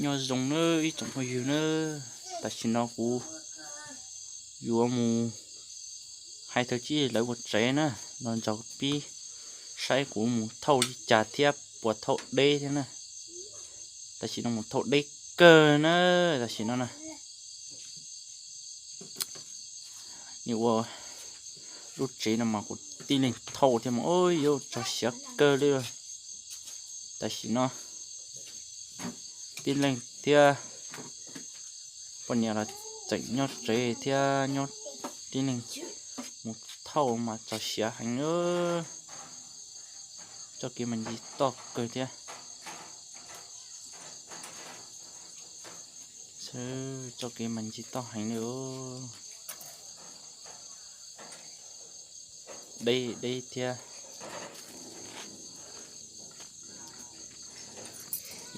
Nyob zoo nawb ib tsoom phooj ywg nawb, tam sim no kuv yuav mus hais thawj tsij lawv ua tsev na, los nrog pib saib kuv mus thauj li cas thiab puas thauj deb thiab na. Tam sim no mus thauj deb kawg na, tam sim no na. Nws ua lub tsev no mas kuv tib leeg thauj thiab mas yuav txog siav kawg li. Tam sim no tib leeg thiab poj niam los tseem nyob tsev thiab nyob tib leeg mus thauj mas txog siav heev na. Txoj kev mas ncig toj kawg thiab. Txoj kev mas ncig toj heev li. Deb deb thiab.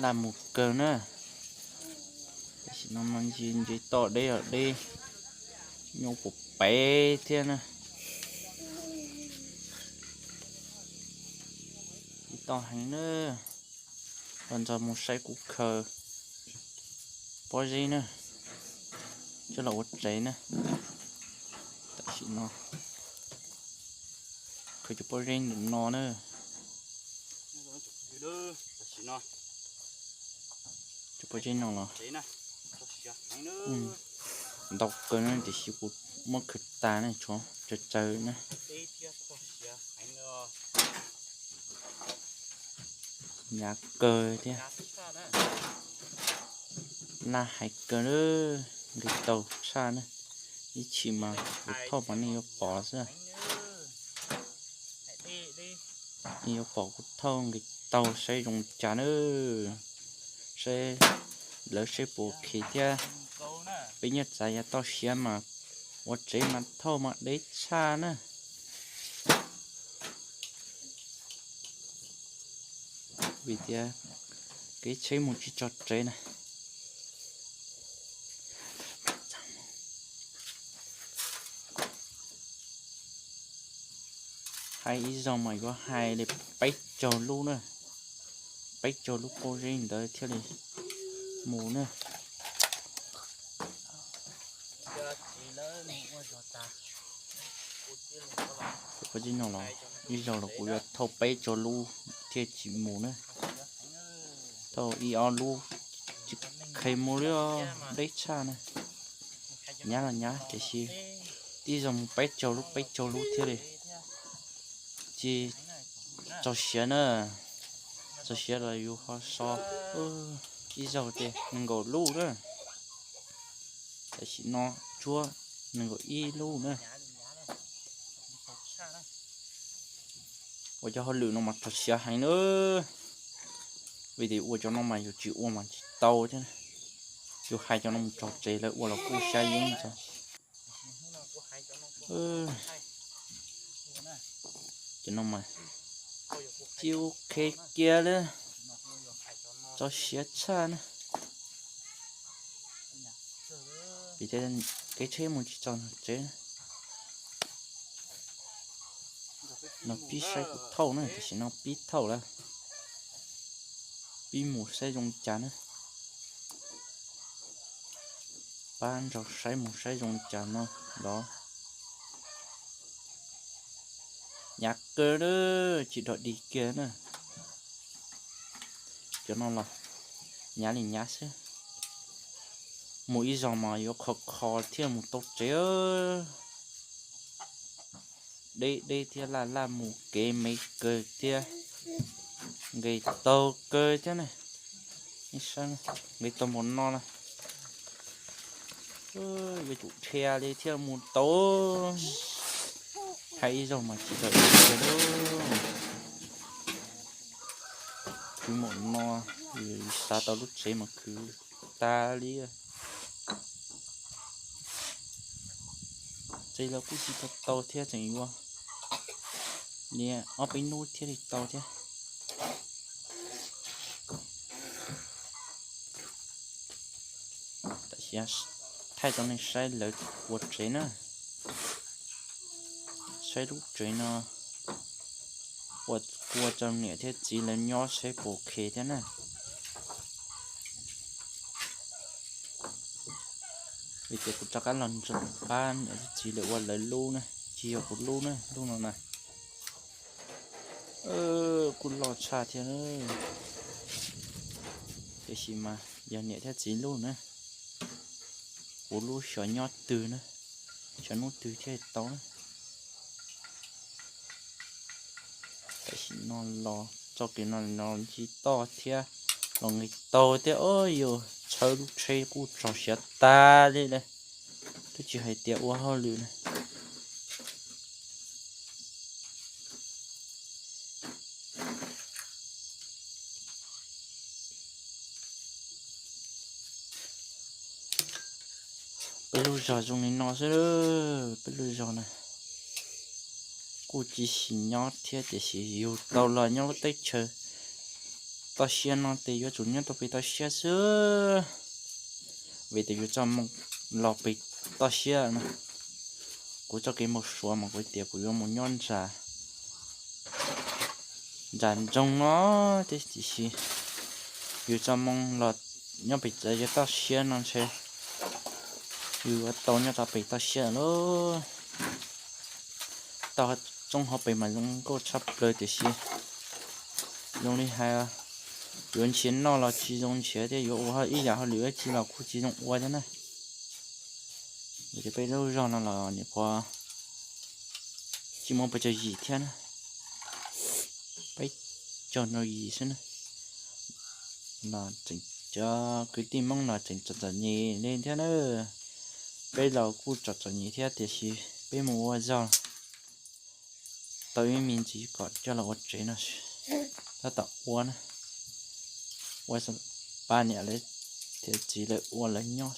Laj mus kawg na. Tam sim no mas ncig ncig toj deb os deb, nyuj puas peb thiab na. Ncig toj heev na. Los nrog mus saib kuv khaws pob zeb na, coj los ua tsev na. Tam sim no khaws cov pob zeb ntawm no na. Cov pob zeb no los ntau kawg na tiam sis kuv muab khaws tas na, tshuav tsawg tsawg na. Hnyav kawg thiab. Laj hais kawg na, nqis tau tshaj na. Ib chim mas kuv thauj mas nej yuav pom xwb. Nej yuav pom kuv thauj nqis tau saib zoo li cas na. Saib lawv saib puas khe thiab. Peb nyob txav yav toj siav mas ua tsev mas thauj mas deb tshaj na. Vim tias kev tsheb mus tsis txog tsev na. Hais ib zaug mas yuav hais li peb caug lub na, peb caug lub pob zeb ntawd thiaj li mus na. Pob zeb no los ib zaug los kuv yuav thauj peb caug lub thiaj tsis mus na. Thauj ib ob lub tsis khe mus li, deb tshaj na. Nyab los nyab tiam sis ib zaug mus peb caug lub peb caug lub thiaj li tsis txog siav na. Txog siav los yus ho so ib zaug ces nees nkaum lub na. Tam sim no tsuab nees nkaum ib lub na. Ua cov hauj lwm no mas txog siav heev na. Vim tias ua cov no mas yus tsis ua mas tsis tau thiab. Yus hais cov no mus txog tsev lawv ua los kuj xyab yeeb tso. Cov no mas tsis ua khe kiag li, txog siav tshaj na. Vim tias kev tsheb mus tsis txog tsev. No pib saib kuv thauj na, tam sim no pib thauj lawm. Pib mus saib zoo li cas na. Pab nrog saib mus saib zoo li cas no los. Hnyav kawg na, tsis dog dig kiag na. Cov no los hnyav li hnyav xwb. Mus ib zaug mas yuav kho kho thiaj mus tau tsev. Deb deb thiab laj laj mus kev me kawg thiab. Nqis tau kawg thiab ne. Nqis tau npaum no na. Yuav tsum dhia li thiaj mus tau. Hais ib zaug mas tsis tau ib zaug. Khwv npaum no, xav tau lub tsev mas khwv tas li. Tsev los kuj tsis tau tau thiab, tseem yuav li ob peb hnub thiaj li tau thiab. Tam sim thaij rau nej saib lawv ua tsev na. Saib lub tsev no, ua rau niam thiab txiv lawv nyob saib puas khe thiab na. Vim tias kuv rov qab los ntsees pab niam thiab txiv lawv ua lawv lub na, tsis yog kuv lub na, lub no na. Kuj loj tshaj thiab na. Tiam sis mas yog niam thiab txiv lub na, kuv lub xyov nyob twg na, xyov hnub twg thiaj tau na. Tam sim no los txoj kev no no tsis toj thiab, los nqis tau thiab, o yus tshawb lub tsheb kuj tso siav tag li lawm, twb tsis hais tias ua hauj lwm na. Peb lub zos zoo li no xwb, peb lub zos na kuj tsis xis nyob thiab, tiam sis yus tau los nyob lub teb chaws toj siab no ces yuav tsum nyob rau pem toj siab xwb, vim tias yus txoj moo los pem toj siab na. Kuv txoj kev mus Suav mas kuv tias kuv yuav mus nyob ntsa ntsa nroog no thiab, tiam sis yus txoj moo los nyob pem txoj toj siab no ntshe yus yuav tau nyob rau pem toj siab lauj. Tau tsooj hauv pes mas zoo nkauj tshaj plaws, tiam sis zoo li hais yuav nrhiav noj los tsis zoo nrhiav thiab, yuav ua ib yam hauj lwm dab tsi los kuj tsis zoo ua thiab na. Vim tias peb lub zos no los nyuam qhuav tsis muaj pes tsawg yim thiab na, peb caug rau yim xwb na. Los tseem cov kwv tij Hmoob los tseem txom txom nyem li thiab na. Peb los kuj txom txom nyem thiab, tiam sis peb mus ua zog tau ib me ntsis kom coj los ua tsev no, tab tom ua na, ua pab niam lawv thiab txiv lawv ua lawv nyob,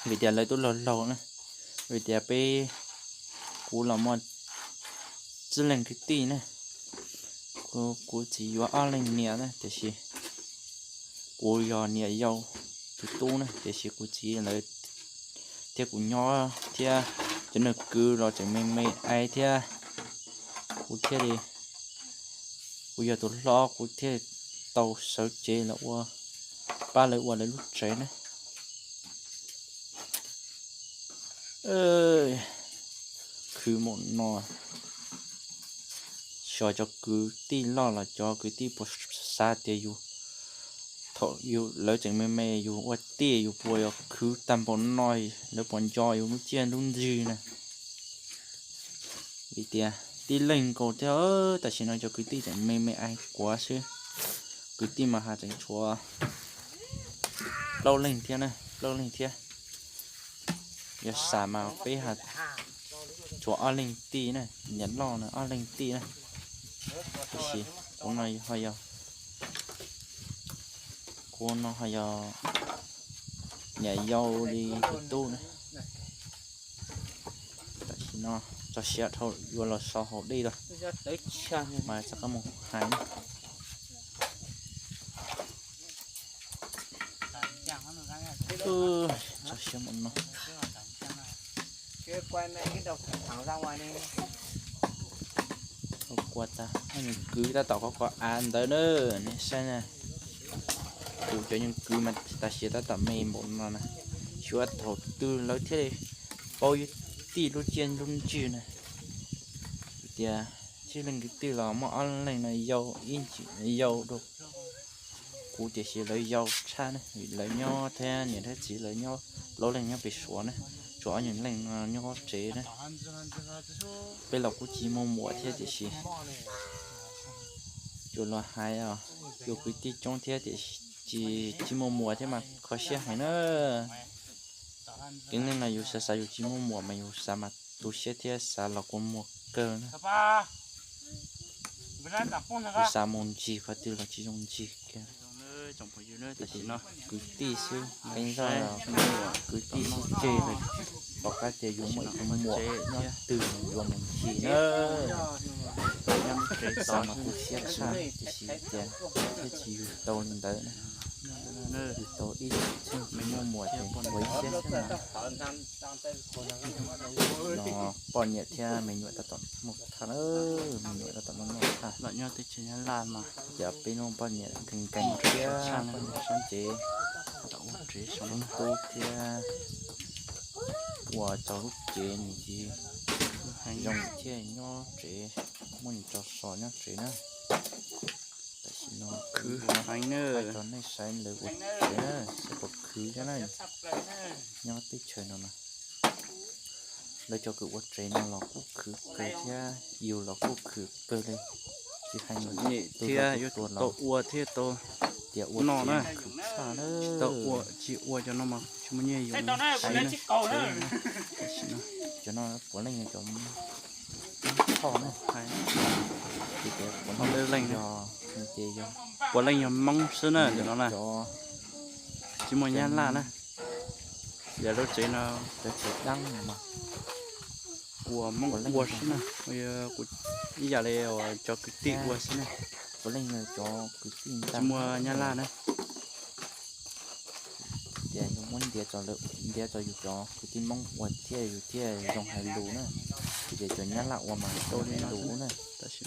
vim tias lawv twb laug laug na. Vim tias peb, kuv los muaj tsib leeg kwv tij na, kuv txiv yuav ob leeg niam na, tiam sis kuv yog niam yau tus tub na, tiam sis kuv txiv lawv thiab kuv nyob thiab, cov neeg kwv los tseem me me aiv thiab, kuv thiaj li, kuv yog tus hlob kuv thiaj tau sawv cev los ua, pab lawv ua lawv lub tsev na. Khwv mus no, xyov cov kwv tij loj los cov kwv tij puas xav tias yus, thaum yus lawv tseem me me yus ua tij yus puas yog khwv tag npaum no, lawv puas nco yus lub ciaj lub ntsig na. Vim tias tib leeg nkaus thiab, tam sim no cov kwv tij tseem me me aiv kuav xwb. Kwv tij mas has tseem tshuav plaub leeg thiab na, plaub leeg thiab. Yog xav mas peb has tshuav ob leeg tij na, niam loj na ob leeg tij na. Tiam sis kuv no ho yog, kuv no ho yog niam yau li tus tub na. Tam sim no txog siav dhau yuav los so haus dej lawm, mas rov qab mus hais na. Txog siav mus no, kua tag, nws kwv tab tom kov kov av ntawd na, nej saib na. Kuv cov yeej kwv mas tam sim tab tom me npaum no na, xyov thaum twg lawv thiaj li paub yus tij lub ciaj lub ntsig na. Tias tib leeg kwv tij los muaj ob leeg no yau ib ntsis yau rau kuv, tiam sis lawv yau tshaj na, vim lawv nyob thiab niam thiab txiv lawv nyob, plaub leeg nyob pem Suav na, tshuav ob nyuag leeg no nyob tsev na. Peb los kuj tsis muaj muam thiab, tiam sis yuav los hais os, yus kwv tij coob thiab tiam sis tsis muaj muam thiab mas kho siab heev na. Kev neej no yus xav xav yus tsis muaj muam mas yus xav mas tu siab thiab xav los kua muag kawg na. Yus xav mus ncig qhov twg los tsis zoo ncig kiag. Kwv tij xwb, qee zaug kwv tij xwb tseg lawm, tom qab tias yus muaj ib tug muam nyob twg yuav mus ncig na. Xav mas tu siab tshaj, tiam sis tias thiaj tsis yug tau li ntawd na. Yug tau ib txheej me nyuam muam ces ua ib siab xwb na. Los poj niam thiab me nyuam tab tom muaj thaj na, me nyuam tab tom muaj thaj. Los nyob teb chaws Nyab Laj mas cas peb lub poj niam nkees nkees thiab poj niam sab ncev tab tom Ua tsev so tu thiab ua tau lub tsev nws ces zoo thiaj nyob tsev, muaj nws tso so nyob tsev na. Tam sim no khwv heev na, tso nej saib lawv ua tsev na, saib puas khwv thiab na. Nyob teb chaws no na, lawv cov kws ua tsev no los kuj khwv kawg thiab yus los kuj khwv kawg li. Tsis hais nyem thiab yuav tau ua thiab tau tias ua no na, khwv tshaj na. Tsis tau ua, tsis ua cov no mas tsis muaj nyiaj yuav siv na. Cov no puav leej yog cov Hmoob Thoj na, ces cov puav leej yog, ces yog, puav leej yog Hmoob xwb na, cov no na, tsis muaj Nyab Laj na. Yog lub tsev no, cov tsev dab no mas uas Hmoob ua xwb na, ib yam li uas cov kwv tij ua xwb na, puav leej yog cov kwv tij ntag, tsis muaj Nyab Laj na. Tias yus muab ntiav txog, ntiav txog yus cov kwv tij Hmoob ua thiaj yus thiaj zoo hais lus na, vim tias cov Nyab Laj ua mas tsis zoo hais lus na. Tam sim